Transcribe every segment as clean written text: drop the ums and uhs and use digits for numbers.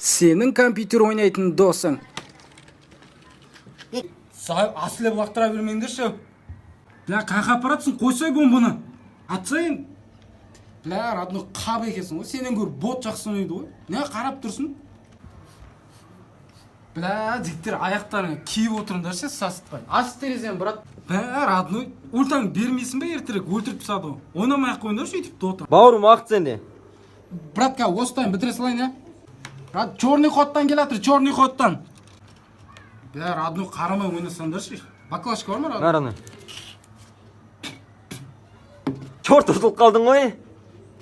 Сенің компьютер ойнайтын досың. Асылеп лақтыра бермеңдерші. Бля, қайқа апаратсың, қойсай бомбаны. Атсайын. Бля, родной қап екенсің ғой. Сенен гөрі бот жақсы ойнайды ғой. Не қарап тұрсың? Бля, жігіттер аяқтарыңа киіп отырыңдаршы, сасытпай. Аш терезені, брат. Бля, родной, ультаңды бермейсің бе ертерек, өлтіріп тастады ғой. Ойнамай ақ қойыңдаршы өйтіп дота. Бауырым, уақыт сенде. Братка, осыдан бітіре салайын, ә? Брат, черный ходтан келатыр, черный ходтан. Бля, родной, қарамай ойнасаңдаршы. Баклажка бар ма, родной? На, родной. Черт, ұтылып қалдың ғой.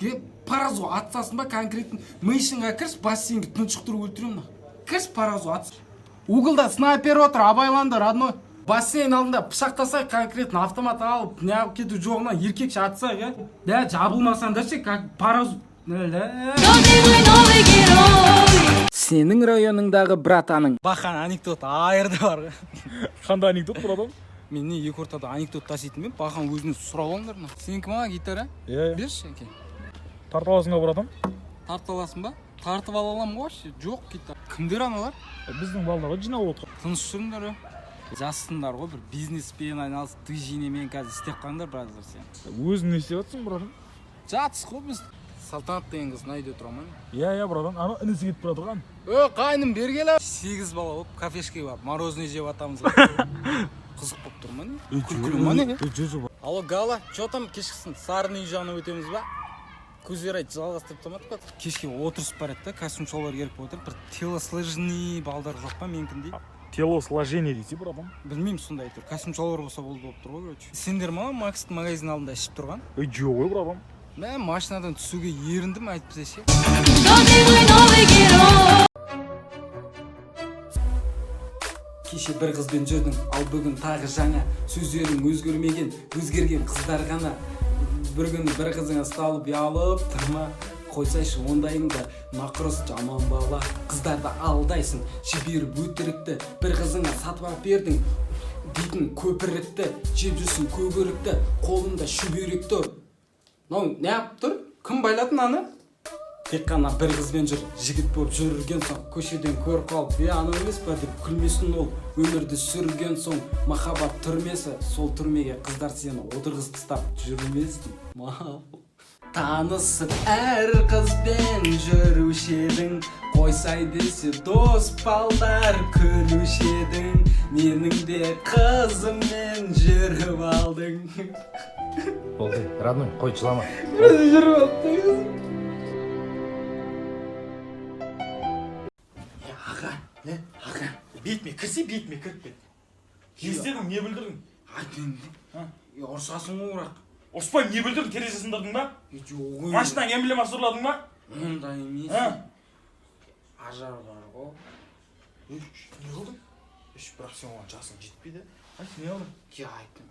Е, паразу атсасын ба, конкретно мишенға кірші, бассейнге тұншықтырып өлтіремін. Кірші, паразу атс. Углда снайпер отыр, абайлаңдар, родной. Бассейн алдында пышақтасай, конкретно автомат алып, неғып кету жоғынан еркекше атсақ, е? Бля, жабылмасаңдаршы, как паразу. Сенің районыңдағы братаның. Бахан анекдот айырды бар ғой. Қандай анекдот, братан? Мен не екі ортада анекдот таситын мен, Бахан өзіне сұрап алыңдар мына. Сенікі ма гитара? Иә, иә. Берші әке. Тарта аласың ба, братан? Тарта аласың ба? Тартып ала аламын ғой вообще. Жоқ гитара. Кімдер аналар? Біздің балдар ғой жиналып отыр. Тыныш жүріңдер, е. Жассыңдар ғой, бір бизнеспен айналысып, движениемен қазір істеп қалыңдар, браздар, сен. Өзің не істеп жатырсың, братан? Жатыс қой біз. Салтанат деген қыз мына үйде тұра ма? Иә, иә, братан. Ана інісі кетіп бара тұрған. Е, қайным, бері кел. 8 бала болып кафешкеге барып мороженое жеп атамыз ғой. Қызық болып тұр ма не? Күлкілі ма не? Жоқ. Алло, Гала, че там кешкісін сарының үй жағына өтеміз ба? Көздері айт, жалғастырып тастамадық па? Кешке отырысып барады да, костюм шалбар керек болып отыр. Бір телосложенный балдар жоқ па менікіндей? Телосложение дейсің, братан. Білмеймін, сондай әйтеуір. Костюм шалбар болса болды болып тұр ғой, короче. Сендер ма Макстың магазин алдында ішіп тұрған? Ей, жоқ ой, братан. Мә, машинадан түсуге еріндім әйтпесе ше. Кеше бір қызбен жүрдің, ал бүгін тағы жаңа. Сөздерің өзгермеген, өзгерген қыздар ғана. Бір күні бір қызыңа ұсталып ұялып тұрма. Қойсайшы ондайыңды, нақұрыс жаман бала. Қыздарды алдайсың, жіберіп өтірікті. Бір қызыңа сатып алып бердің дейтін көпірікті. Жеп жүрсің көгерікті, қолында шүберек тұр. Мынау неғып тұр? Кім байлады мынаны? Тек қана бір қызбен жүр, жігіт болып жүрген соң, көшеден көріп қалып, е, анау емес па деп күлмесін ол. Өмірді сүрген соң, махаббат түрмесі, сол түрмеге қыздар сені отырғызып тастап жүрмесін. Мал. Танысып әр қызбен жүруші едің, қойсай десе дос балдар күлуші едің, менің де қызыммен жүріп алдың. Болды, родной, қой, жылама. Жүріп алып. Аға, аға. Бетіме кірсе, бетіме кіріп кет. Не істедің, не бүлдірдің? Айтайын, ұрсасың ғой бірақ. Ұрыспаймын, не бүлдірдің? Терезе сындырдың ба? Жоқ. Машинаң эмблемасы ұрладың ба? Ондай емес. Ажар бар ғой. Не қылдың? Үш, бірақ сен оған жасың жетпейді. Айт, не қылдың? Ке айттым.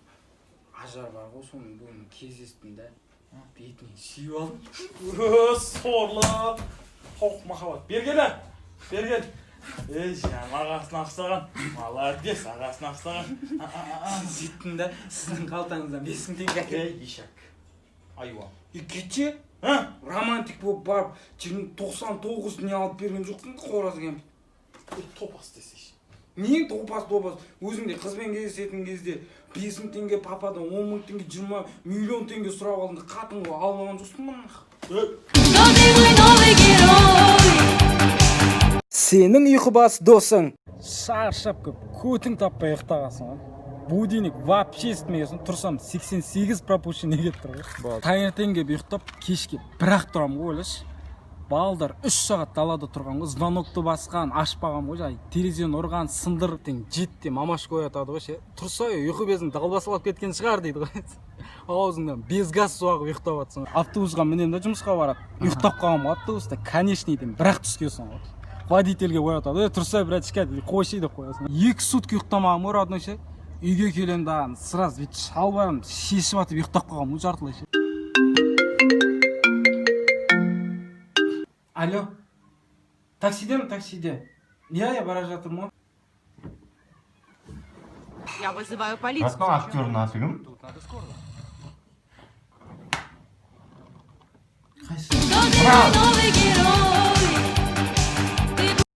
Ажар бар ғой, соны бүгін кездестім да. Бетінен сүйіп алдым. Ö, сорлы. Тауық махаббат. Бері кел, бері кел. Ей, жан, ағасына ұқсаған. Молодец, ағасына ұқсаған. Сөйттім да, сіздің қалтаңыздан 5000 теңге әкелдім. Ей, ешак. Айуан. Е, кетші. А? Романтик болып барып, 99 не алып берген жоқсың қораз кемпір. Топас десейші. Нең топас топас? Өзің де қызбен кездесетін кезде 5000 теңге пападан 10 мың теңге 20 миллион теңге сұрап алдың да, қатын қылып алып алған жоқсың ба? Сенің ұйқыбас досың. Шаршап көп, көтің таппай ұйықтағансың ғой. Будильник вообще естімегенсің, тұрсам 88 пропущенный кетіп тұр ғой. Таңертең келіп ұйықтап, кешке бірақ тұрамын ғой, ойлашы. Балдар 3 сағат далада тұрған ғой, звонокты басқан, ашпаған ғой, жаңағы терезені ұрған, сындырып, тең жетіде мамашка оятады ғой ше. Тұрса ұйқы безің далбасалап кеткен шығар дейді ғой. Аузыңнан без газ су ағып ұйықтап жатсың. Автобусқа мінемін да жұмысқа барады. Ұйықтап қалғанмын ғой автобуста, конечный деймін, бірақ түскенсің ғой. Водительге оятады, е, тұрсай, братишка, дейді, қойшы деп қоясың. 2 сутка ұйықтамағанмын ғой, родной ше. Үйге келемін да, сразу бүйтіп шалбарымды шешіп атып ұйықтап қалғанмын ғой жартылай ше. Алло, таксидемін, таксиде. Иә, иә, бара жатырмын ғой. Я вызываю полицию. Родной, актердің аты кім? Қайсы? Новый герой.